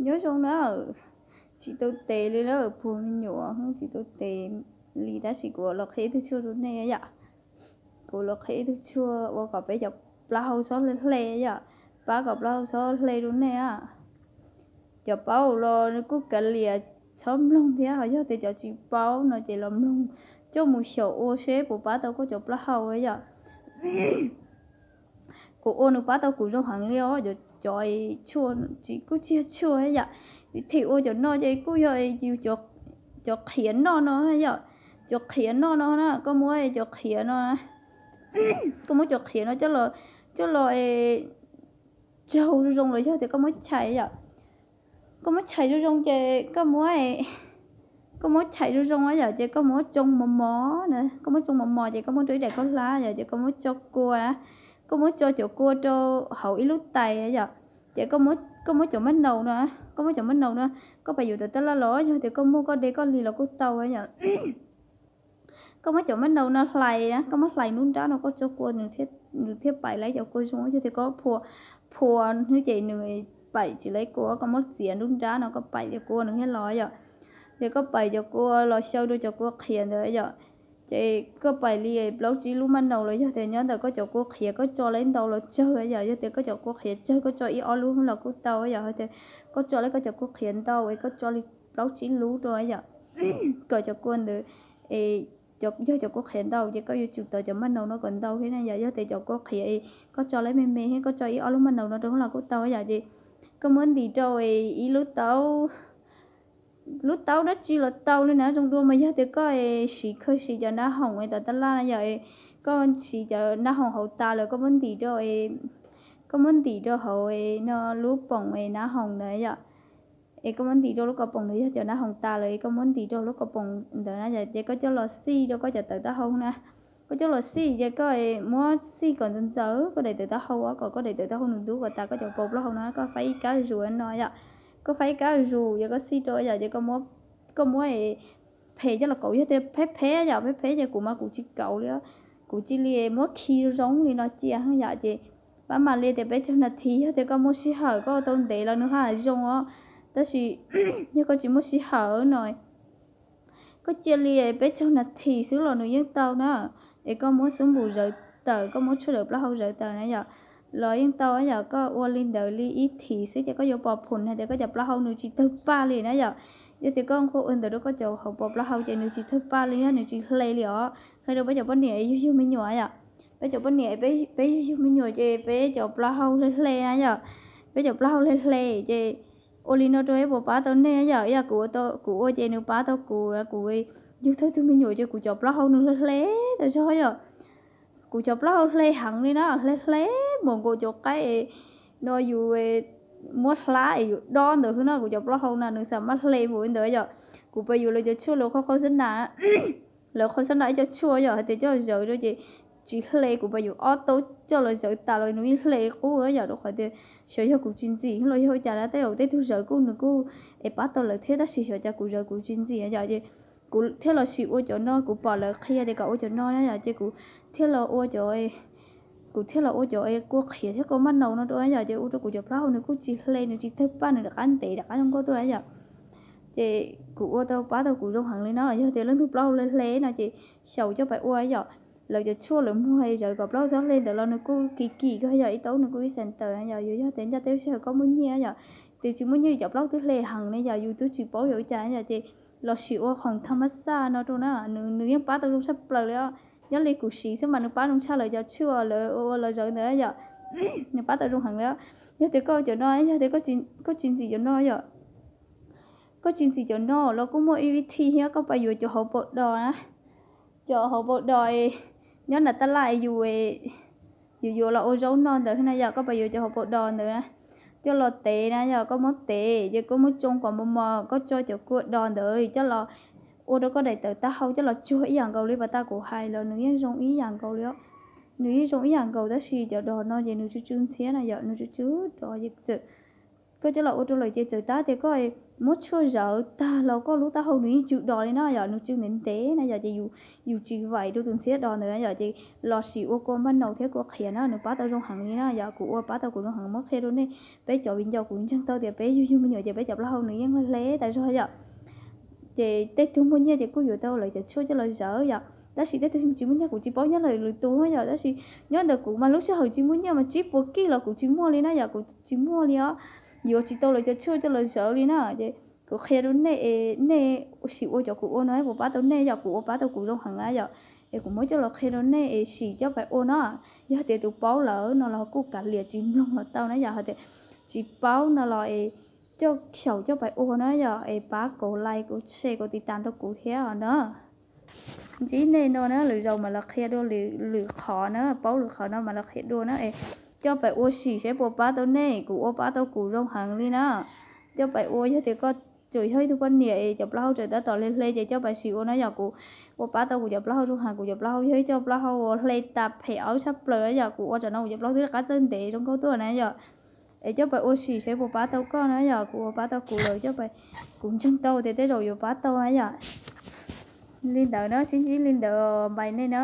Nyob zoo na, tsis tau tes li lawm, puag me nyuam tsis tau tes li, tab sis kuv los qhia ib tug tshuaj rau nej yom. Kuv los qhia ib tug tshuaj ua kom peb cov plaub hau txhob hle hle yom, pab kom plaub hau txhob hle rau nej. Cov paub los kuj kav liam txhob mloog thiab, ho yog tias cov tsis paub no ces los mloog coj mus xyaum ua seb puas pab tau koj cov plaub hau yom. Kuv ua nws pab tau kuv zoo heev li os, cov, cov tshuaj tsis, kuj tsis yog tshuaj yom, vim thim ua cov no ces kuj yog yus cov qhiav noj no yom. Cov qhiav noj no na, koj muab cov qhiav no, koj muab cov qhiav no coj los, coj los tsaug zoo zoo los yog tias koj muab chais yom. Koj muab chais zoo zoo ces koj muab, koj muab chais zoo zoo yom, ces koj muab tsoo mos mos na, koj muab tsoo mos mos ces koj muab rau ib daim khaub hlab yom, ces koj muab tso kua, koj muab tso cov kua rau hauv ib lub tais yom. Ces koj muab cov mab naus no, koj muab cov mab naus no, koj pais yuav tawv tab laj los yog tias koj muaj koj de koj li los kuj tau yom. Koj muab cov mab naus no hlais na, koj muab hlais nruab nrab no koj tso kua nws thiaj paim laiv cov kua zoo, yog tias koj phua, phua hnub ces nws paim tsis laiv kua, koj muab txiav nruab nrab no koj paim cov kua nws thiaj los yom. Ces koj paim cov kua los xyaw rau cov kua qhiav ntawd yom. Ces koj paim li plaub tsib lub mab naus los yog tias nyob ntawm koj cov kua qhiav koj tso laiv ntau los tsawg yom, yog tias koj cov kua qhiav tsawg koj tso ib ob lub los kuj tau yom, hos tias koj tso laiv koj cov kua qhiav ntau es koj tso li plaub tsib lub rau yom. Kom cov kua ntawd, yog cov kua qhiav ntau ces koj yuav tsum tov cov mab naus no kom ntau thiab na yom, yog tias cov kua qhiav koj tso laiv me me thiab koj tso ib ob lub mab naus no rau los kuj tau yom. Ces koj muab ntim rau ib lub taub, lub taub dab tsi los tau li na, zoo dua mas yog tias koj siv khawj siv cov nab hoom tas tab laj na yom, koj siv cov nab hoom hauv tas lawm koj muab ntim rau, koj muab ntim rau hauv no lub poom nab hoom ntawd yom. Es koj muab ntim rau lub ko poom ntawd, yog cov nab hoom tas lawm es koj muab ntim rau lub ko poom ntawd na yom, ces koj coj los xij rau koj cov tawv taub hau na. Koj coj los xij ces koj muab xij kom ntxaws ntxaws koj daim tawv taub hau, kom koj daim tawv taub hau nws ntub kom tas koj cov paus plaub hau no, koj faib ib kab zus no yom. Koj faib ib kab zus ces koj xij rau yom, ces koj muab phem coj los kauv, yog tias phem phem yom, phem phem ces kuv mas kuv tsis kauv li, kuv cia li muab khi zoo li no cia yom. Ces pab mam li tias peb caug nas this, yog tias koj muaj sij hawm koj ua tau ntev los nws ho zoo os, tab sis yog koj tsis muaj sij hawm no koj cia li peb caug nas this xwb los nws yeej tau na. Es koj muab xub npum zawv tawm, koj muab tshuaj dawm plaub hau zawv tawm na yom, los yeej tau yom. Koj ua li ntawd li ib this xwb ces koj yuav pom phom hais tias koj cov plaub hau nws tsis tawg paj li na yom. Yog tias koj nqua ua ntawd rau koj cov hauv paus plaub hau ces nws tsis tawg paj li, nws tsis hle li os. Qhia rau peb cov poj niam yug yug me nyuam yom, peb cov poj niam peb yug yug me nyuam ces peb cov plaub hau hle hle na yom, peb cov plaub hau hle hle ces ua li no rau peb puas pab tau nej yom. Yog kuv, kuv ua ces nws pab tau kuv, kuv yug thawj tug me nyuam ces kuv cov plaub hau nws hle hle tas zog yom. Kuv cov plaub hau hle heev li na, hle hle npaum nkaus cov qaib no yus muab hlab es yus dob ntawd xwb no, kuv cov plaub hau na nws xam maj hle npaum li ntawd yom. Kuv pais yuav lawv cov tshuaj lawv qhau qhau xab nas, lawv qhau xab nas ib co tshuaj yom, hais tias coj zawv rau ces tsis hle, kuv pais yuav ob taub coj los zawv tas los nws yeej hle qub yom, rau qhov tias xyov yog kuv tsis ntxim los yog ua cas na, tej zaum tej tug zawv kuj nws kuj es pab tau lawv thiab, tab sis xyov cas kuv zawv kuv tsis ntxim yom, ces kuv thiaj los sim ua cov no, kuv pom lawv qhia tias kom ua cov no na yom, ces kuv thiaj los ua cov, kuv thiaj los ua cov kua qhiav thiab kua maj naus no rau yom, ces ua rau kuv cov plaub hau nws kuj tsis hle, nws tsis tawg paj, nws rov qab ntev rov qab zoo nkauj tuaj yom. Ces kuv ua tau pab tau kuv zoo heev li no, yog tias leej twg plaub hau hle hle no ces xyaum coj pais ua yom. Lawv cov tshuaj lawv muag zawv kom plaub hau txhob hle ntawd los nws kuj kim kim kawg yom, ib taub nws kuj ib xees tawm yom, yog tias ncaj teb sij hawm koj muaj nyiaj yom. Tias tsis muaj nyiaj cov plaub hau twb hle heev ne yom, yus twb tsis paub yuav ua cas yom, ces los sim ua khoom thaj mab xaj no rau na, nws yeej pab tau zoo tshaj plaws li os. Nyob li kuv siv xwb mas nws pab zoo tshaj lawv cov tshuaj lawv ua los zawv ntawd yom, nws pab tau zoo heev li. Yog tias koj cov no, yog tias koj tsis ntxim cov no yom, koj tsis ntxim cov no los kuj muaj ib vib thi thiab, koj pais yuav cov hauv paus dos na, cov hauv paus dos nyob nram tab laj yus, yus yuav los ua zaub noj ntawd na yom, koj pais yuav cov hauv paus dos ntawd na, coj los tev na yom, koj muab tev ces koj muab tsoo kom mos mos, koj tso cov kua dos ntawd coj los ua rau koj daim tawv taub hau coj los tsuag ib yam nkaus li pas tas kuv hais los nws yeej zoo ib yam nkaus li os. Nws yeej zoo ib yam nkaus tab sis cov dos no ces nws tsw tsw ntxhiab na yom, nws tsw tsw dos ces txawm koj coj los ua rau lawm ces txawm tab tias koj muab tshuaj zawv tag los koj lub taub hau nws yeej tsw do li na yom, nws tsw ntev ntev na yom, ces yus tsis vaim rau tus ntxhiab do ntawd yom, ces los sim ua kua npaj naus thiab kua qhiav na nws pab tau zoo heev li na yom. Kuv ua pab tau kuv zoo heev, muab qhia rau nej, peb cov viv ncaus kuv ntseeg tau tias peb yug yug me nyuam ces peb cov plaub hau nws yeej hle hle tas zog yom. Ces tej tug muaj nyiaj ces kuj yuav tau lawv cov tshuaj coj los zawv yom, tab sis tej tug tsis muaj nyiaj kuv tsis paub nyob lawv lwm tus na yom, tab sis nyob ntawm kuv mas lub sij hawm tsis muaj nyiaj mas tsib puas kij los kuv tsis muaj li na yom, kuv tsis muaj li os. Yuav tsis tau lawv cov tshuaj coj los zawv li na. Ces kuv qhia rau nej es nej sim ua cov kuv ua no puas pab tau nej yom, kuv ua pab tau kuv zoo heev na yom. Es kuv muab coj los qhia rau nej es sim coj pais ua no. Yog tias tus paub lawm no los kuj kav liam tsis mloog los tau na yom, hais tias tsis paub no los es coj xyaum coj pais ua na yom, es pab kaum like kaum share kaum tiv tas rau kuv thiab os na. Ntsib nej no na lwm zaus mam los qhia dua lwm qhov na, paub lwm qhov no mam los qhia dua na es coj pais ua sim seb puas pab tau nej, kuv ua pab tau kuv zoo heev li na. Coj pais ua yog tias koj tseem yog ib tug poj niam es cov plaub hau tseem tab tom hle hle ces coj pais sim ua na yom, kuv ua pab tau kuv cov plaub hau zoo heev, kuv cov plaub hau yog ib co plaub hau uas hle tas phem awb tshaj plaws na yom, kuv ua tsam no kuv cov plaub hau twb rov qab txawj ntev zoo nkauj tuaj na yom. Es coj pais ua sim seb puas pab tau koj na yom, kuv ua pab tau kuv lawm coj pais, kuv ntseeg tau tias tej zaum yuav pab tau na yom. Li ntawd na, sib ntsib li ntawd npais nej na.